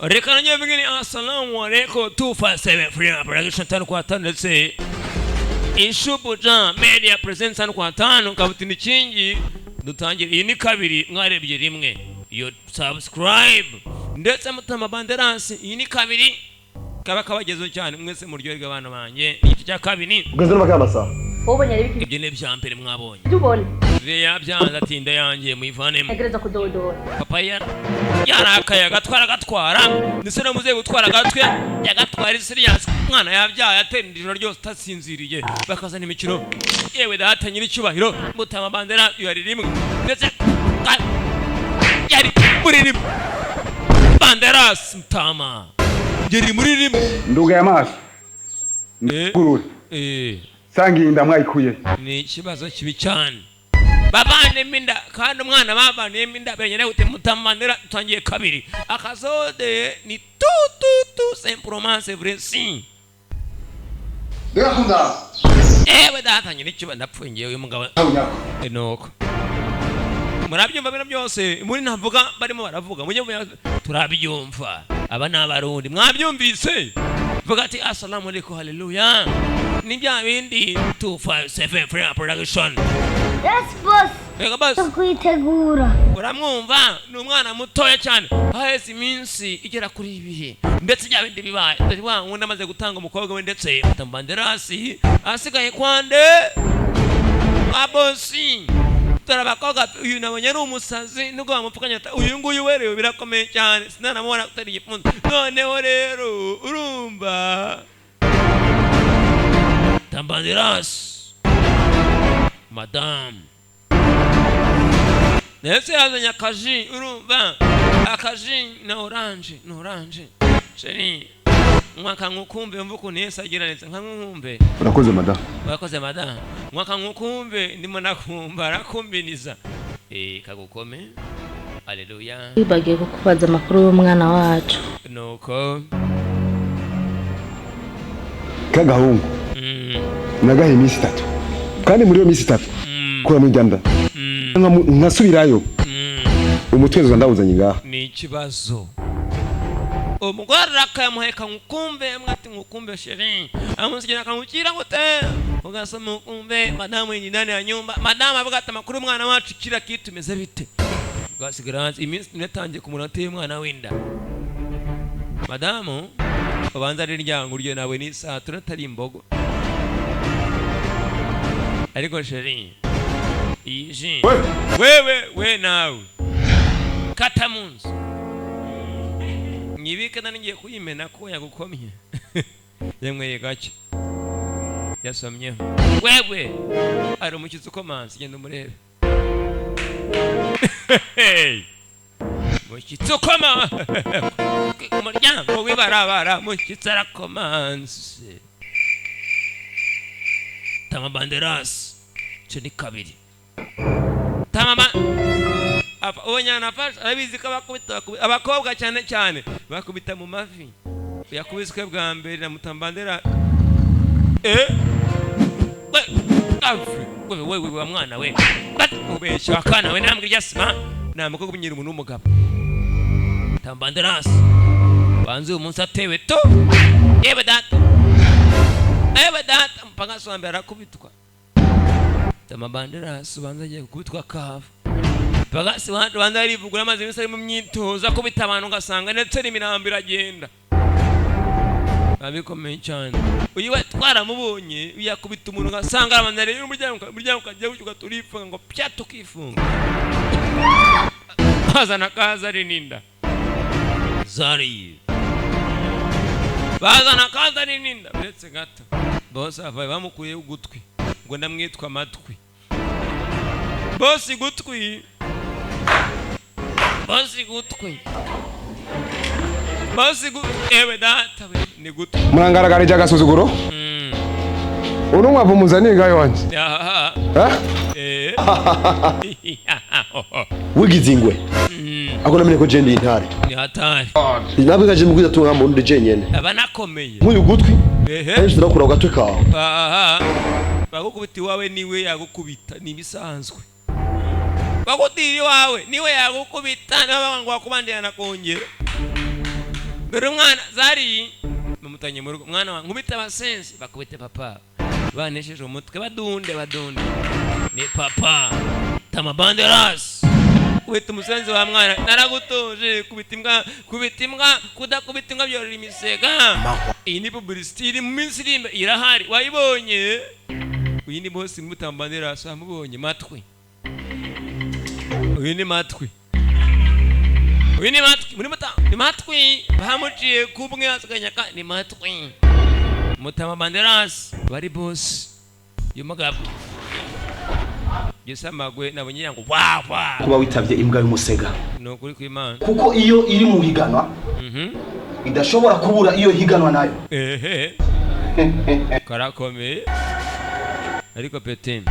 Reka nanjye mvuge ni assalamu alaikum. 257 Freedom Production, tano kwa tano, ndetse Ishubuja Media Presents, tano kwa tano. Kabutini kingi dutangire. Iyi ni kabiri, mwarebye rimwe iyo subscribe ndetse mutama banderasi. Iyi ni kabiri, kaba kabagezeho cyane. Mwese muryoherwe, abana banjye. Igice cya kabiri. Ugeze n'amakaya amasaha. Ubonye ari ibiki? Ibyo ni ibya mbere mwabonye. Ibyo ubona. Biriya byanze, atinda yanjye muyivanemo. Ntegereza kudodora. Papa yarakaye, agatwara agatwara, ndetse no muzehe gutwara agatwe yagatwara serious. Umwana yabyaye, atera ijoro ryose utasinziriye, bakazana imikino. Yewe data nyiricyubahiro Mutama Bandera yari rimwe ndetse yari muri rimwe. Banderas Mutama yari muri rimwe. Nduga y'amaso. Eh. Ngurure. Eh. Sanginda mwayikuye. Ni ikibazo kibi cyane, bavanemo inda kandi umwana bavaniyemo inda benyine gute? Mutama Bandera utangiye kabiri akazode ni tu tu tu simplement, c'est vrai si. Ndakunda. Ewe data nyiricyubahiro, ndapfuye ngewe uyu mugabo. Unyako. Nuko murabyumva bino byose muri ntavuga, barimo baravuga mujye turabyumva. Aba ni Abarundi, mwabyumvise. Vuga ati assalamu alaikum, haleluya. Ni bya bindi 257 Freedom Production. Yes boss. Reka basi. Kwitegura. Uramwumva, ni umwana mutoya cyane. Haheze iminsi igera kuri ibiri, ndetse bya bindi bibaye. Dore wa wundi amaze gutanga umukobwa we, ndetse Banderasi asigaye kwande kwa bosi. Dore abakobwa, uyu nabonye ari umusazi nubwo bamupfukanye. Uyu nguyu werewe birakomeye cyane, sinanamubona utari igipfunsi. Noneho rero urumva Tambanderasi madamu ndetse yazanye akaji, urumva akaji na orange, na orange. Chéri, mwaka nkukumbe, mva ukuntu Yesu agira neza, nka nkukumbe. Urakoze madamu. Urakoze madamu, mwaka nkukumbe, ndimo nakumva arakumbiniza kagukome, aleluya. Wibagiwe kukubaza amakuru y'umwana wacu. Nuko. K'agahungu. Nagahe iminsi 3, kandi muri iyo minsi 3 kuramo ijyanda nkasubirayo. Umutwezo ndawuzanye ngaha. Ni ikibazo. Umugore arakayamuheka nkukumbe, mwati nkukumbe chéri, amusigira akamukira gute, ugasoma nkukumbe madamu ni ndani ya nyumba. Madamu avuga ati amakuru umwana wacu kira kitu imeze bite? Ugasigara hanze iminsi inatangiye ku munota y'umwana w'inda. Madamu ubanza ari ryango uryo nawe ni saa tunatari imbogo. Ariko chéri, iyi ji wewe we nawe kata mu nzu mwibike, nari ngiye kuyimena ko yagukomye, yanyweye gake, yasomyeho. Wewe ari umushyitsi ukomanze, genda umurebe. Mushyitsi ukoma ku muryango w'ibarabara, mushyitsi arakomanze. Tama Banderasi, icyo ni kabiri. Tama uwo nyana afashe, arabizi ko abakubita abakobwa cyane cyane bakubita mu mavi. Yakubiswe bwa mbere na Mutambandera. We afi we we we wa mwana we ubeshya akana we, nambwe irya sima nta kumenyera umuntu w'umugabo. Tambanderasi banze uyu munsi atewe to. Yewe data, yewe data, mpaka wa mbere arakubitwa. Tamabanderasi ubanza agiye gukubitwa kava. Pagasi wacu banza yarivugura, amaze iminsi ari mu myitozo akubita abantu, ugasanga ndetse n'imirambo iragenda. Biba bikomeye cyane. Uyu we twaramubonye yakubita umuntu, ugasanga arabanza rero umuryango ukajya gutyo ugahita ngo pya, tukifunga. Bazana kaza ari n'inda zari, bazana kaza ari n'inda. Uretse gato bose avaye bamukuyeho ugutwi, ngo ndamwitwa amatwi bosi gutwi, bosi gutwi, bosi gu ewe data we ni gutwi. Murangaragarije agasuzuguro. Uno mwavu muzaniye ngayo wanje. Aha. Ha? Eh. Wigize ingwe. Ako namenye ko je ndi intare. Ni hatari. Nabwo gaje mugwiza tunga mu ndi jenyene. Aba nakomeye. Nk'uyu gutwi. Ehe. Henshi turakura ku gatwe kawe. Aha, bagukubita iwawe niwe yagukubita, ni ibisanzwe. Bagutira iwawe niwe yagukubita, niba ngo wakubandira nakongera. Dore umwana zari bamutanye mu rugo. Mwana wa nkubita abasenzi bakubite papa, banesheje umutwe, badunde badunde. Ni papa Tamabanderas. Kubita umusenzi wa mwana, naragutuje. Kubita imbwa, kubita imbwa, kudakubita imbwa byorora imisega. Iyi ni publicity iri mu minsi iri imbere, irahari, wayibonye. Uyu ni boss Mutabanderas, wamubonye. Matwi, uyu ni matwi, uyu ni matwi muri muta, ni matwi bamuciye kumwe asiganyaka, ni matwi Mutama Banderas bari boss. Uyu mugabo Gisamagwe nabonye ngo wa wa. Kuba witavye imbwa y'umusega. Ni ukuri kw'Imana. Kuko iyo iri mu higanwa idashobora kubura iyo higanwa nayo. Ehe, karakomeye ariko pete.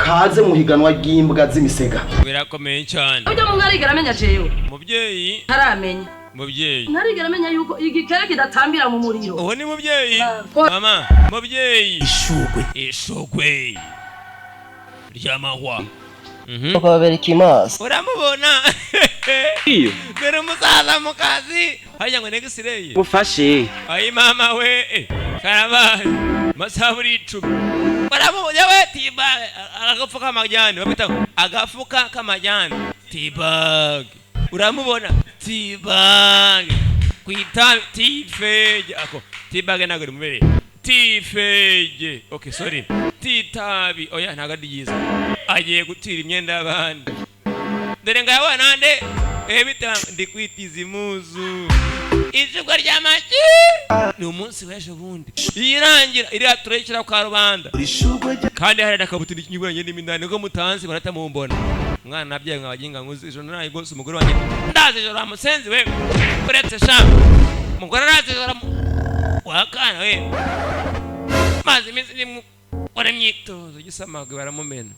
Kaze mu higanwa ry'imbwa z'imisega. Birakomeye cyane. Ujya mu ntarigera amenya jewe. Mubyeyi. Ntaramenya. Mubyeyi. Ntarigera amenya yuko igikere kidatambira mu muriro. Uwo ni mubyeyi. Mama mubyeyi, ishugwe. Ishugwe ry'amahwa. Ukababereka imaso. Uramubona, dore umusaza mu kazi hajya ngo negisireye. Mufashe. Ayi mama we, karabaye masaha buri 10 baramubonye we. Tibag, agafuka k'amajyane bamwita agafuka k'amajyane. Tibag, uramubona, tibag ku itabi tifege ako tibag ntabwo rimubereye tifege. Okay, sorry, titabi oya ntabwo ari ryiza. Agiye gutira imyenda y'abandi. Dore ngabo nande bita ndi kwitiza imuzu. Ijugwa ry'amagi ni umunsi w'ejo bundi irangira iriya turayishyira kwa rubanda, kandi hari n'akabuto n'ikinyuranye n'imindani niko mutanzi baratamumbona. Umwana nabyaye nkabaginga nkuzi ijoro naraye rwose. Umugore wanjye ndazi ijoro amusenzi we, uretse sha umugore arazi ijoro wakana we maze iminsi ndimo gukora imyitozo. Gisamagwe baramumena.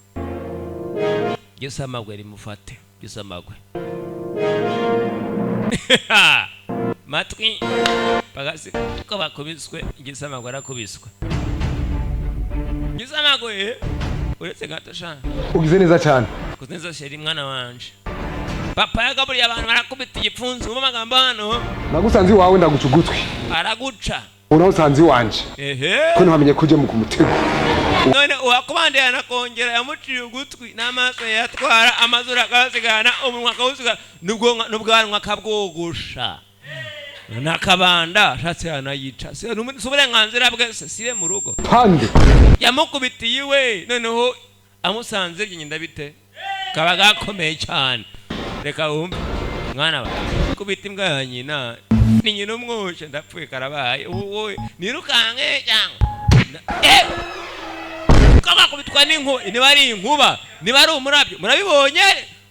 Gisamagwe rimufate. Gisamagwe matwi bagasi ko bakubiswe. Igisamagwe arakubiswe. Gisamagwe uretse gato sha. Ugize neza cyane. Kuze neza chéri, mwana wanje. Papa yagaburiye abantu barakubita igipfunsi mu magambo hano. Nagusanze iwawe ndaguca ugutwi. Araguca. Unaho usanze iwanje. Ehe. Ko ntiwamenye ko uje mu kumutego. None uwakubandeye anakongera yamuciye ugutwi n'amaso yatwara, amazuru akayasigana, umunwa akawusigana, n'ubwanwa akabwogosha n'akabanda. Ashatse yanayica. Si uburenganzira bwe se? Sibe mu rugo. Pande. Yamukubitiye iwe, noneho amusanze byigenda bite? Kaba gakomeye cyane. Reka wumve mwana wa kubita imbwa ya nyina ni nyina umwoshe. Ndapfuye, karabaye. Ubu wowe nirukanke cyangwa ko bakubitwa n'inkuba? Niba ari inkuba, niba ari umurabyo, murabibonye,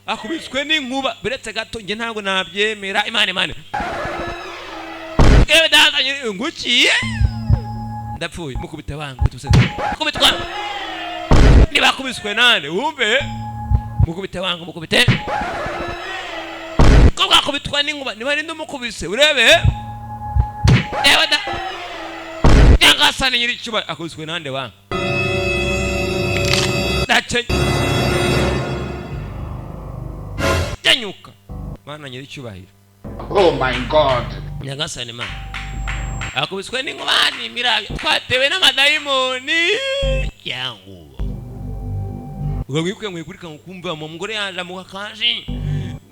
akubiswe n'inkuba. Biretse gato, njye ntabwo nabyemera. Imana, Imana, yewe data nguciye, ndapfuye. Mukubita wangu kubitwa, niba akubiswe nande? Wumve, mukubite wangu, mukubite ko bwakubitwa n'inkuba. Niba ari ndumukubise, urebe, ewe da nyagasani nyiricyubahiro, akubiswe nande wangu? Ndace janyuka, Mana nyiricyubahiro. Oh my God. Nyagasani mana, akubiswe n'inkuba n'imirabyo, twatewe n'amadayimoni yanguba. Ubwo wikwiye ngo kumva mu mugore yaje amuha kaje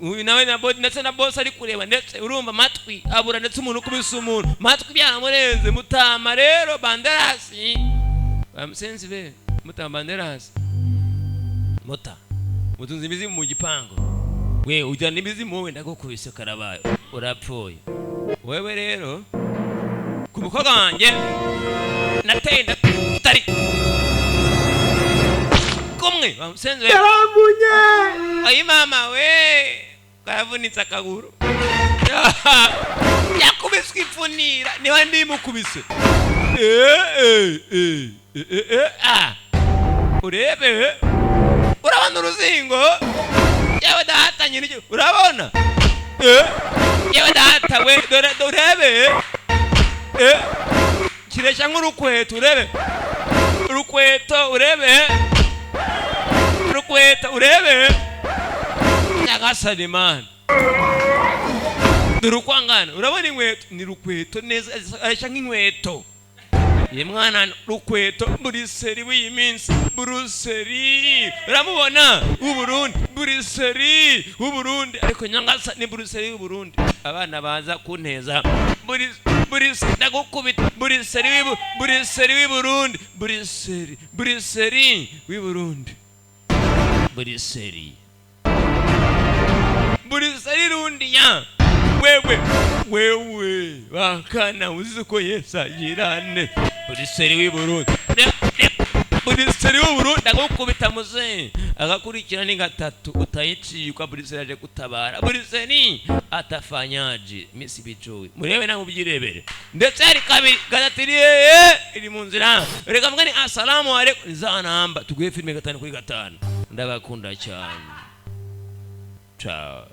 uyu nawe na body ndetse na boss ari kureba, ndetse urumva amatwi abura, ndetse umuntu ukubise umuntu matwi byaramurenze. Mutama rero Banderasi bamusenzi be, Mutama Banderasi, muta mutunze imizimu mu gipangu we, ujyana imizimu wowe, ndagukubise karabaye, urapfuye wewe. Rero ku mukobwa wanjye nateye inda tutari kumwe, bamusenzi we. Yaramvunye. Ayi mama we, kayavunitse akaguru, yakubiswe ipfunira. Niba ndimukubise. Eh, eh, eh, eh, eh, ah. Urebe, urabona uruzingo? Yewe data nyiri, urabona? Yewe data we, dore urebe, kireshya nk'urukweto. Urebe urukweto, urebe urukweto, urebe. Nyagasani mana. Dore uko angana, urabona inkweto ni rukweto neza, areshya nk'inkweto. Ye mwana rukweto, buriseri w'iyi minsi, buruseri uramubona w'Uburundi, buriseri w'Uburundi, ariko nyangasa ni buruseri w'Uburundi. Abana baza kunteza buriseri, ndagukubita. Buriseri w'ibu, buriseri w'Uburundi, buriseri, buriseri w'Uburundi, buriseri, buriseri rundiya. Wewe wewe bakana, uzi ko Yesu agirane buriseri w'Uburundi, buriseri w'Uburundi, ndagukubita muze. Agakurikira ni gatatu utayicikwa. Buriseri aje gutabara, buriseri atafanyaje misi bijowe, murebe nawe ubyirebere. Ndetse hari kabiri, gatatu iri hehe? Iri mu nzira. Reka mvuge ni asalamu alaikum za namba tuguhe filime 5 kuri 5. Ndabakunda cyane, ciao.